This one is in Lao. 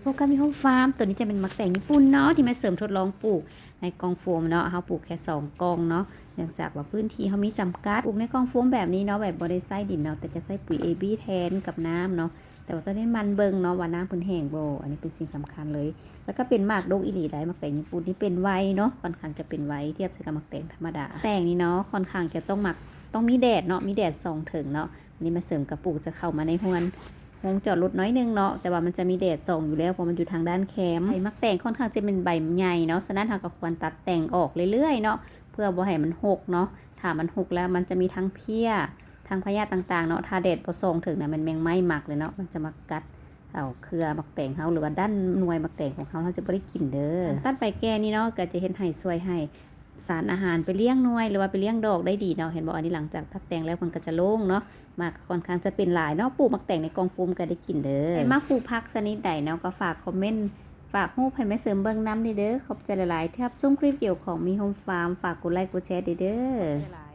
ພົບກັບມີໂຮມຟາມ ໂຕນີ້ຈະເປັນໝາກແຕງຍີ່ປຸ່ນເນາະ ທີ່ແມ່ເສີມທົດລອງປູກໃນກ່ອງໂຟມເນາະ. ເຮົາປູກແຄ່ສອງກ່ອງເນາະ ເນື່ອງຈາກວ່າພື້ນທີ່ເຮົາມີຈຳກັດ. ປູກໃນກ່ອງໂຟມແບບນີ້ເນາະ ແບບບໍ່ໄດ້ໃຊ້ດິນເນາະ ແຕ່ຈະໃຊ້ປຸ໋ຍ ເອ ບີ ແທນກັບນ້ຳເນາະ. ແຕ່ວ່າຕ້ອງໄດ້ໝັ່ນເບິ່ງເນາະວ່ານ້ຳເພິ່ນແຫ້ງບໍ່ ອັນນີ້ເປັນສິ່ງສຳຄັນເລີຍ. ແລ້ວກໍເປັນໝາກດົກອີ່ຫຼີໄດ໋ ໝາກແຕງຍີ່ປຸ່ນນີ້ເປັນໄວເນາະ ຂ້ອນຂ້າງຈະເປັນໄວທຽບໃສ່ກັບໝາກແຕງທຳມະດາ. ແຕງນີ້ເນາະ ຂ້ອນຂ້າງຈະຕ້ອງໝັກ ຕ້ອງມີແດດເນາະ ມີແດດສ່ອງເຖິງເນາະ. ອັນນີ້ມາເສີມກະປູກຈະເຂົ້າມາໃນຮ່ວງ ໂຮງຈອດລົດໜ້ອຍໜຶ່ງເນາະ ແຕ່ວ່າມັນຈະມີແດດສ່ອງຢູ່ແລ້ວ ເພາະມັນຢູ່ທາງດ້ານແຄມ. ໃບໝາກແຕງຂ້ອນຂ້າງຈະເປັນໃບໃຫຍ່ເນາະ ສະນັ້ນເຮົາກໍຄວນຕັດແຕ່ງອອກເລື້ອຍໆເນາະ ເພື່ອບໍ່ໃຫ້ມັນຫົກເນາະ. ຖ້າມັນຫົກແລ້ວມັນຈະມີທັງເພັຍ ທັງພະຍາດຕ່າງໆເນາະ. ຖ້າແດດບໍ່ສ່ອງເຖິງນະ ແມ່ນແມງໄມ້ໝັກເລີຍເນາະ ມັນຈະມາກັດເອົາເຄືອໝາກແຕງເຮົາ ຫຼືວ່າດ້ານໜ່ວຍໝາກແຕັງຂອງເຮົາ ເຮົາຈະບໍ່ໄດ້ກິນເດີ້. ຕັດໃບແກ່ນີ້ເນາະ ກໍຈະເຮັດໃຫ້ ຊ່ວຍໃຫ້ ສານອາຫານໄປລ້ຽງໜ່ວຍ ຫຼືວ່າໄປລ້ຽງດອກໄດ້ດີເນາະ. ເຫັນບໍ່ ອັນນີ້ຫຼັງຈາກຕັດແຕ່ງແລ້ວ ເພິ່ນກໍຈະໂລ່ງເນາະ ໝາກກໍຂ້ອນຂ້າງຈະເປັນຫຼາຍເນາະ. ປູກໝາກແຕງໃນກ່ອງໂຟມກໍໄດ້ກິນເດີ້. ໃຜມັກປູກຜັກຊະນິດໃດເນາະ ກໍຝາກຄອມເມັນ ຝາກຮູບໃຫ້ແມ່ເສີມເບິ່ງນຳເດີ້. ຂອບໃຈຫຼາຍໆ ທີ່ຮັບຊົມຄລິບວິດີໂອຂອງມີໂຮມຟາມ. ຝາກກົດໄລກົດແຊເດີ້.